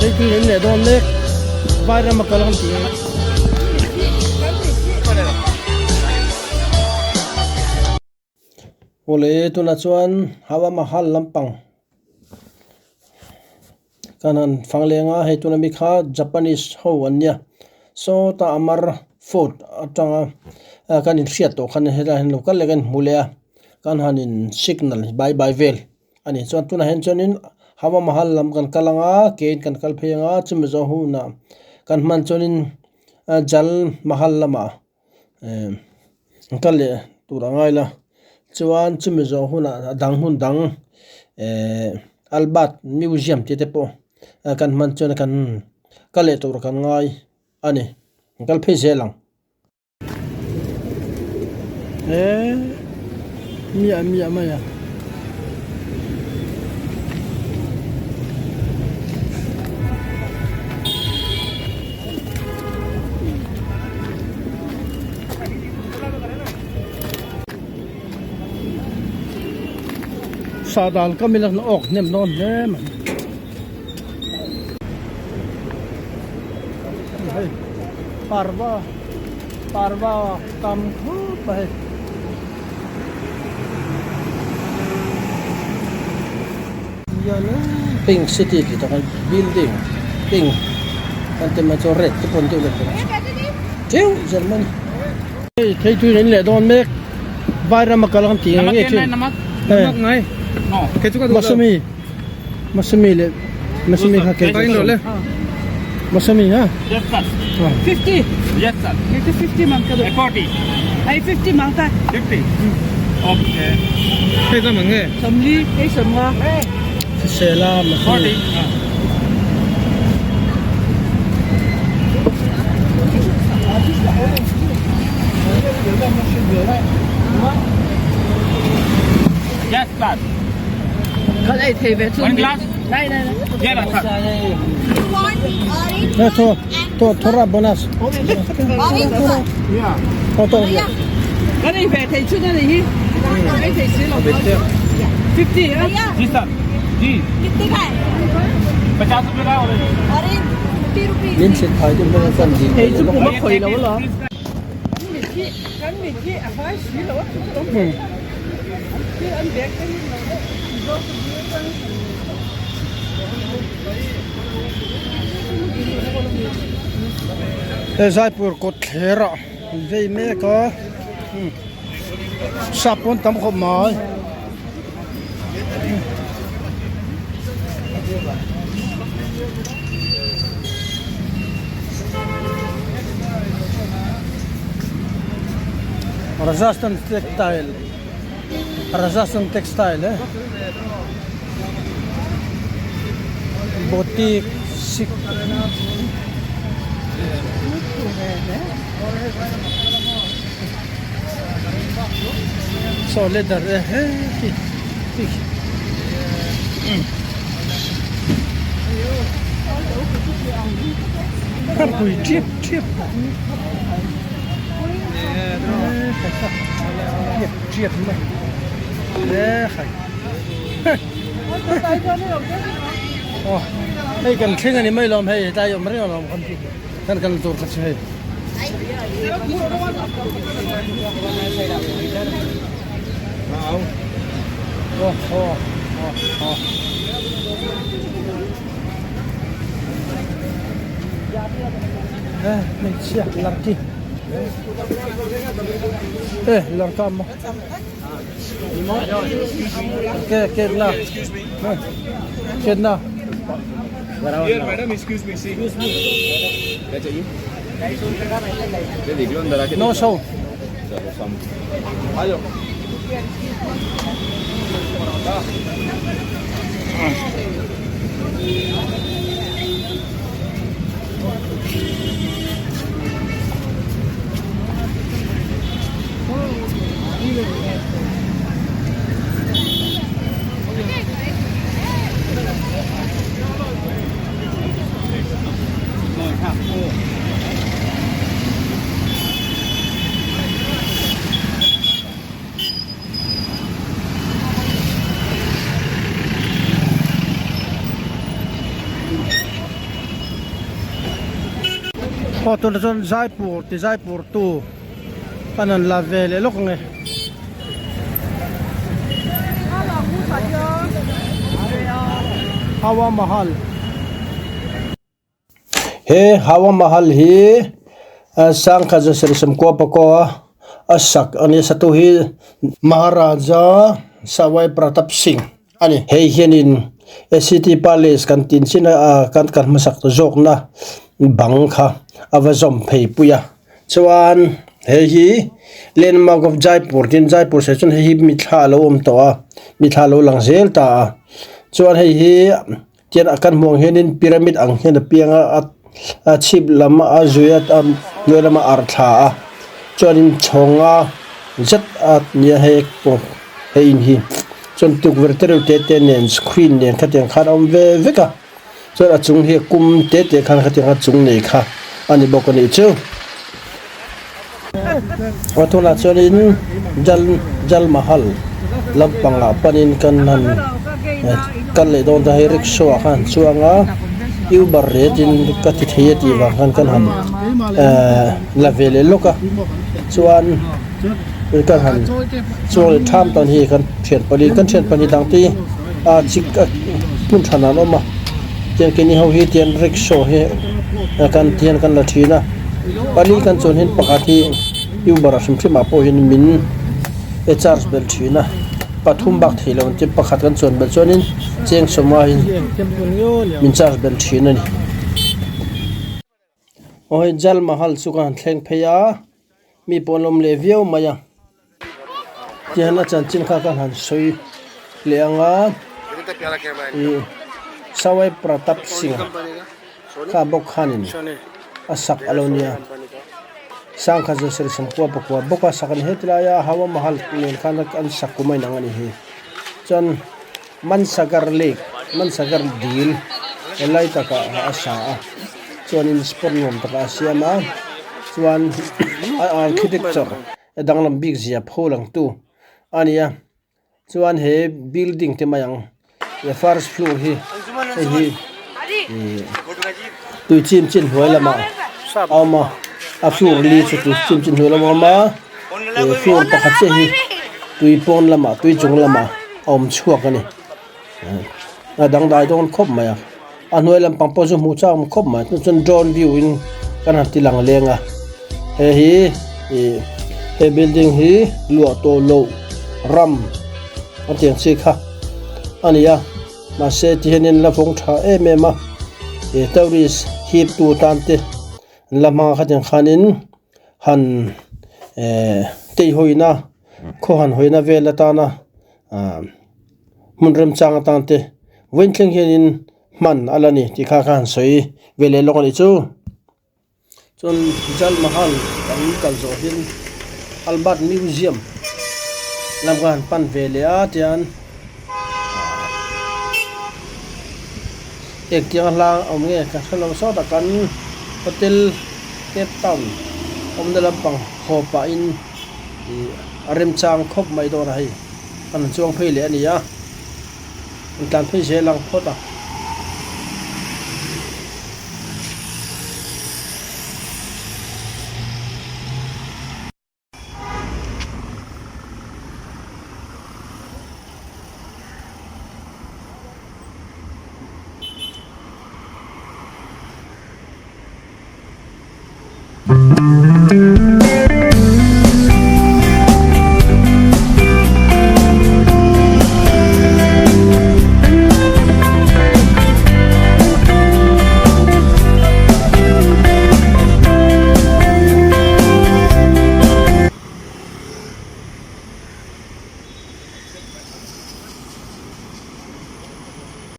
Hei tui in leh dawn mek Vairam a kal ang tih Awle tunah chuan Hawa Mahal lampang kan han fang leng a hei tuna mi kha Japanese ho an nia sawta Amar fort atanga kan inhriat tawh khan helaiah hian lo kal leh kan inhmu leh a kan han in signal bye bye vel. A nih chuan tunah hian chuanin Hawa Mahal lam kan kal ang a, kein kan kal phei ang a, chumi zawh hunah kan hman chuanin Jal Mahal lamah emm an kal leh tur a ngai la. Chuan chumi zawh hunah a dang hmun dang ehh Albert Museum tih te pawh kan hman chuan kan kal leh tur kan ngai a ni. Kan kal phei zel ang. Eee miah miah mai a. Sahdal ka mila awk hnem dawn hle mai. Hei parva parva tam khup a hei pink city tih tak a building pink kan ti mai chu red te pawh an deuh leh tawh teuh zel mai a ni hei thei tui in leh dawn mek vairam a kal ang tih ngei thin masumi. Masami leh Masami kha kei chu le Masami ha Yes sir. 50. Yes sir. 50 mang ka 40. Ai 50 mang ta. 50. Okay. Hei ta mang nge. Samli ei samnga. Sela Masami. 40. Yes sir. Kan ei thei ve chu. One glass. Nai nai nai. Yes sir. Eh tho tho thora bonus. Tho tho. Kan ei ve thei chu na ni hi. Ei thei si lo. 50 ha. Ji sir. Ji. कितने का है 50 रुपए का orange. Orange 50 rupees Min thil phai deuh hmang chuan dil Thei chu leh pum a khawih lo lo. He Jaipur kawt thler ah an vei mek a sap pawn tam khawp mai. Rajasthan textile Rajasthan textile eh boutique sik saw leather e he khi khi pui tip tip tip tip mai e khai aw hei kan thleng ani mai lawm hei tlai awm reng alawm kan kan kal tur kha chu hei. Hmeichhia larki e larka maw ke ketna ketna Here, madam, excuse me, see. क्या चाहिए? ये देख लो अंदर आके no so चलो सामने आ जाओ Aw tunah chuan Jaipur ti Jaipur tu kan han la ve leh lawk ang e. Hawa Mahal. He Hawa Mahal hi Sangkhat Zasarih Samkua Pakua a sak a ni. Satu hi Maharaja Sawai Pratap Singh a ni. Hei hianin City Palace kan tin chin a kan kal hmasak zawkna bang kha a va zawm phei pui a. Chuan hei hi Landmark of Jaipur tin Jaipur sawi chuan hei hi mithla a lo awm tawh a, mithla a lo lang zel ta a. Chuan hei hi. Tian a kan hmuh ang hianin pyramid ang hian a piang a a chhip lam a zui a a hnuai lama a arh thla a chuanin chhawng a zet a nia hei pawh hei in hi chuan tukverh te reuh te te nen screen nen khatiang khan a awm ve vek a chuan a chung hi a kum te te khan khatiang a chung nei kha a ni bawk a nih chu. A tunah chuanin Jal Jal Mahal lampangah panin kan han kal leh dawn ta hei rickshaw ah khan chuang a Uber rate in ka ti thei a tih vang khan kan han la ve leh lawk a chuan kan han chuang leh tham tan hi kan thian pali kan thian pahnih dang te hi a chik a hmun than an awm a tiang keini ho hi tiang rickshaw hi kan tiang kan la thin a pali kan chuan hian pakhat hi uber a hrim hrim ah pawh hian min e charge belh thin a pathum bak theih loh ang che pakhat kan chuan belh chuanin cheng sawma in min charge belh thin a ni. Aw hei Jal Mahal chu ka han thleng phei a mi pawh an awm leh viau mai a tihian a chanchin kha ka han sawi leh ang a ih Sawai Pratap Singh kha bawk khanin a sak a lo nia Sangkha Zesari Samkua pakua bawk a sak a ni heti laia Hawa Mahal nen khan an sak kum a inang a ni hi chuan. Mansagar Lake, Mansagar dil helai takah a sa a, chuanin spot nuam takah a siam a, chuan a architecture a danglam bik zia pho lang tu a ni a, chuan he building te mai ang he first floor hi hei hi ihh tui chim chin hnuai lamah a awm a, a floor li chu tui chim chin hnuai lamah a awm a, he floor pakhat chiah hi tui pawn lamah tui chung lamah. a awm chhuak a ni a dangdai dawn khawp mai a a hnuai lampang pawh chu hmuh chak awm khawp mai chu chuan drone view in kan han ti lang leng a he hi ih he building hi luah tawh loh ram a tiang chi kha a ni a mahse ti hianin la vawng tha em em a ih tourist hip tu tan te an la hmang a khatiang khanin han eh teihawi na. Khaw han hawina vel atana ah hmun remchang atan te vawiin thleng hianin hman a la ni tih kha kha han sawi ve leh lawk a nih chu. Chuan Jal Mahal kan kal zawh hian Albert Museum lam kha han pan ve leh a tian ah engtiang a hlang awm nge ka hre lo sawtah kan hotel Cape Town awmna lampang haw pahin. Ih a remchang khawp mai dawn a hei an han chuang phei leh a ni a an tlan phei zel ang phawt a.